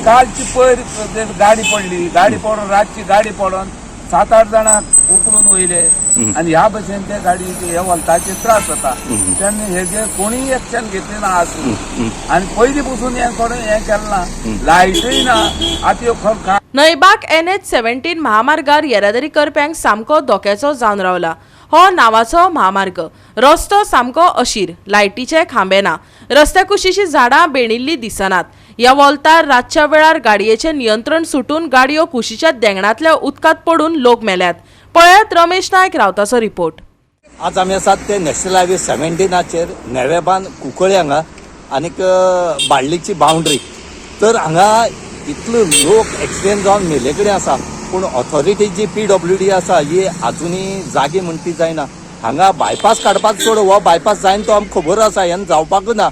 कालची पयर ते गाडी पडली, गाडी पडून, रातची गाडी पडून सात आठ जाणांक उखलून वयले आनी ह्या भशेन ते गाडयेचे हे वल्ताचे त्रास जाता. तेन्ना हेजेर कोणीय एक्शन घेतली ना आसून. आनी पयलीं पसून हें कोणें हें केलें ना, लायटूय ना. आतां ह्यो नयबाग NH 17 महामार्गार येरादारी करप्यांक सामको धोक्याचो जावन रावला हो नांवाचो महामार्ग. रस्तो सामको अशीर, लायटीचे खांबे ना, रस्त्या कुशीची झाडां बेणिल्ली दिसनात. ह्या वोल्तार रातच्या वेळार गाडयेचें नियंत्रण सुटून गाडयो कुशीच्या देंगणांतल्या उदकांत पडून लोक मेल्यात. पळयात रमेश नायक रावताचो रिपोर्ट. आज आमी आसात ते नॅशनल हायवे 17चेर, नेवेबान कुंकळ्ळी हांगा आनीक बाळ्ळीची बाउंड्री. तर हांगा इतलो लोक एक्सिडेंट जावन मेले कडेन आसा, पूण ऑथॉरिटी जी PWD आसा ही आजुनूय जागी म्हण ती जायना. हांगा बायपास काडपाक सोड, हो बायपास जायन तो आमकां खबर आसा, हेन जावपाकूच ना.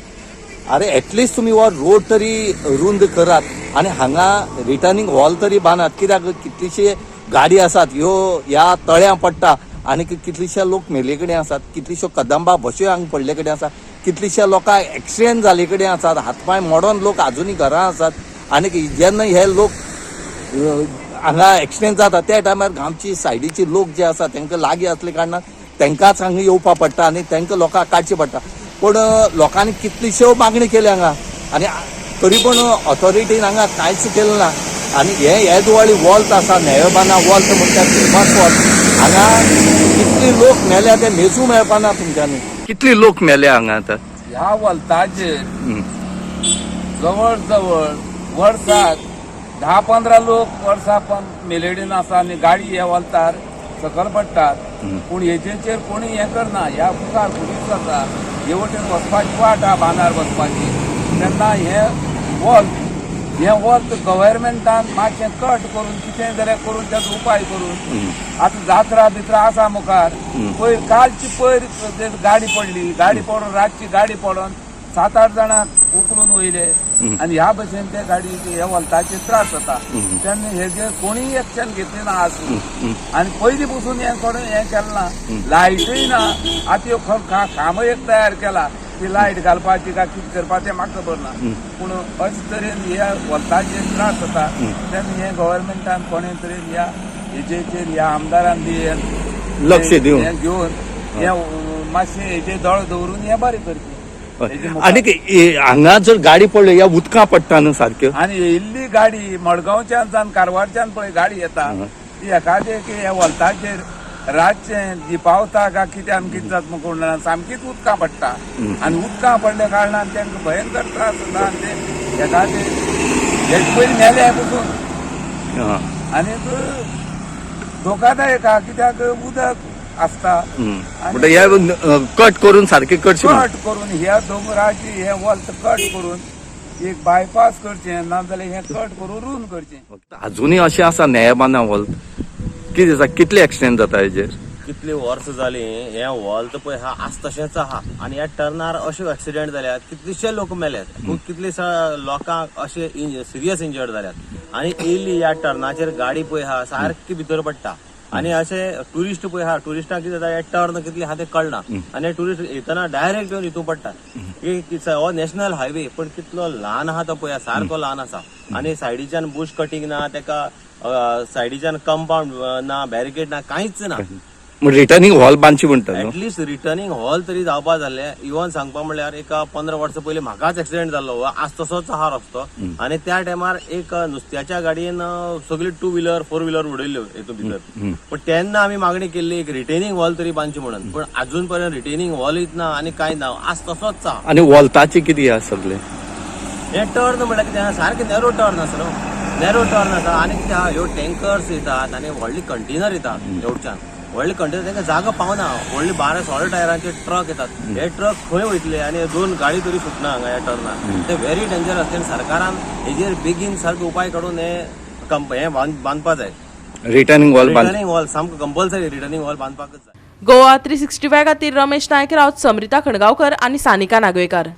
अरे, एटलिस्ट तुमी हो रोड तरी रुंद करात आनी हांगा रिटर्निंग हॉल तरी बांदात, कित्याक कितलीशी गाडी आसात ह्यो ह्या तळ्यां पडटा आनी कितलीशे लोक मेल्ले कडेन आसात, कितलीश्यो कदंबा बश्यो हांगा पडले कडेन आसा, कितलीश्या लोकांक एक्सिडेंट जाल्ले कडेन आसात, हातपांय मोडोन लोक आजुनूय घरां आसात. आनी जेन्ना हे लोक हांगा एक्सिडेंट जाता त्या टायमार गांवची सायडीची लोक जे आसा तांकां लागीं आसले कारणान तांकांच हांगा येवपा पडटा आनी तांकां लोकांक काडचें पडटा. पूण लोकांनी कितलीश्यो मागणी केली हांगा आनी तरी पूण ऑथॉरिटीन हांगा कांयच केलें ना. आनी हे येदवाळी वॉल्त आसा, नेवेबाना वॉल्त म्हणटा, फेमस वॉल्त, हांगा कितली लोक मेल्या ते मेजूं मेळपा ना तुमच्यांनी. कितली लोक मेल्या हांगा आतां? ह्या वल्ताचेर जवळ जवळ वर्साक 10-15 लोक वर्सा पण मेलेडीन आसा आनी गाडी ह्या वल्तार सकल पडटात, पूण हेजेचेर कोणी हें करना. ह्या मुखार पुलीस आसा, हे वटेन वचपाची वाट आहा बांदार वचपाची. तेन्ना हें वॉल्त गव्हर्मेंटान मातशें कट करून, कितें जाल्यार करून, तेजो उपाय करून. आतां जात्रा बित्रा आसा मुखार. पयर कालची पयर ते गाडी पडली, गाडी पडून, रातची गाडी पडून सात आठ जाणांक उखलून वयले आनी ह्या भशेन ते गाडयेचे हे वल्ताचे त्रास जाता. तेन्ना हेजेर कोणीय एक्शन घेतली ना आसून. आनी पयलीं पसून हें कोणें हें केलें ना, लायटूय ना. आतां ह्यो खांबो एक तयार केला, ती लायट घालपाची काय कितें करपाचें म्हाका खबर ना, पूण अशे तरेन ह्या वल्ताचेर त्रास जाता. तेन्ना हें गव्हर्मेंटान कोणे तरेन ह्या हेजेचेर, ह्या आमदारान बी हें लक्ष दिवन. हें घेवन, हें मातशें हेजेर दोळे दवरून हें बरें करचें हेजे मुखार. आनी हांगा जर गाडी पडली, ह्या उदकां पडटा न्हू सारक्यो. आनी येयल्ली गाडी मडगांवच्यान जावन कारवारच्यान पळय गाडी येता, ती एखादे की ह्या वल्ताचेर रातचें दिपावता काय कितें आनी कितें जाता म्हूण कोण जाणा, सामकीच उदकां पडटा आनी उदकां पडल्या कारणान तांकां भयंकर त्रास जाता आनी ते एखादे हेजे पयलीं मेले पसून. आनी धोकादायक आहा, कित्याक उदक आसता. म्हणटा हे कट करून सारकें करचें. कट करून ह्या दोंगराची हे वल्त कट करून एक बायपास करचें, नाजाल्यार हें कट करून रूंद करचें. अजुनूय अशें आसा न्यायबाना वॉल्त, कितें आसा, कितले एक्सिडेंट जाता हेजेर? कितली वर्सां जाली हें वॉल्त पळय हा आज तशेंच आहा आनी ह्या टर्नार अशे एक्सिडेंट जाल्यात, कितलेशे लोक मेल्यात, खूब कितले लोकांक अशे सिरियस इंजर्ड जाल्यात. आनी येयली ह्या टर्नाचेर गाडी पळय आहा सारकी भितर पडटा आनी अशे ट्युरिस्ट पळय आहा, ट्युरिस्टांक कितें जाता, हे टर्न कितले आहा ते कळना आनी ट्युरिस्ट येतना डायरेक्ट येवन हितून पडटा. हो नॅशनल हायवे पण कितलो ल्हान आहा तो पळय, सारको ल्हान आसा आनी सायडीच्यान बुश कटींग ना, तेका सायडीच्यान कंपाउंड ना, बॅरिकेड ना, कांयच ना. रिटर्निंग हॉल बांदची म्हणटा न्हू? एटलिस्ट रिटर्निंग हॉल तरी जावपा जाल्ले. इवन सांगपा म्हणल्यार एक 15 वर्सां पयलीं म्हाकाच एक्सिडेंट जाल्लो. हो आज तसोच आहा रस्तो आनी त्या टायमार एक नुस्त्याच्या गाडयेन सगळी टू व्हिलर, फोर व्हिलर उडयल्ल्यो हितून भितर. पण तेन्ना आमी मागणी केल्ली एक रिटेनिंग हॉल तरी बांदची म्हणून, पण अजून पर्यंत रिटेनिंग हॉलूच ना आनी कांय ना, आज तसोच आहा. आनी वॉल्ताची कितें आहा सगळें? हे टर्न म्हणल्यार कितें आहा, सारकें नॅरो टर्न आसा न्हू, नॅरो टर्न आसा. आनी कितें आहा, ह्यो टँकर्स येतात आनी व्हडली कंटेनर येतात हेवटेच्यान, व्हडले कंटेनर तांकां जागो पावना. व्हडले 12-16 टायरांचे ट्रक येतात, हे ट्रक खंय वयतले? आनी दोन गाडी तरी सुटना हांगा ह्या टर्नार. ते व्हेरी डेंजरस. तेन्ना सरकारान हेजेर बेगीन सारको उपाय काडून हे हे बांदपा जाय. रिटर्निंग हॉल बांद. रिटर्निंग हॉल सामको कंपल्सरी रिटर्निंग हॉल बांदपाकच जाय. गोवा 365 खातीर रमेश नायक रावत, समृता खणगांवकर आनी सानिका नागवेकर.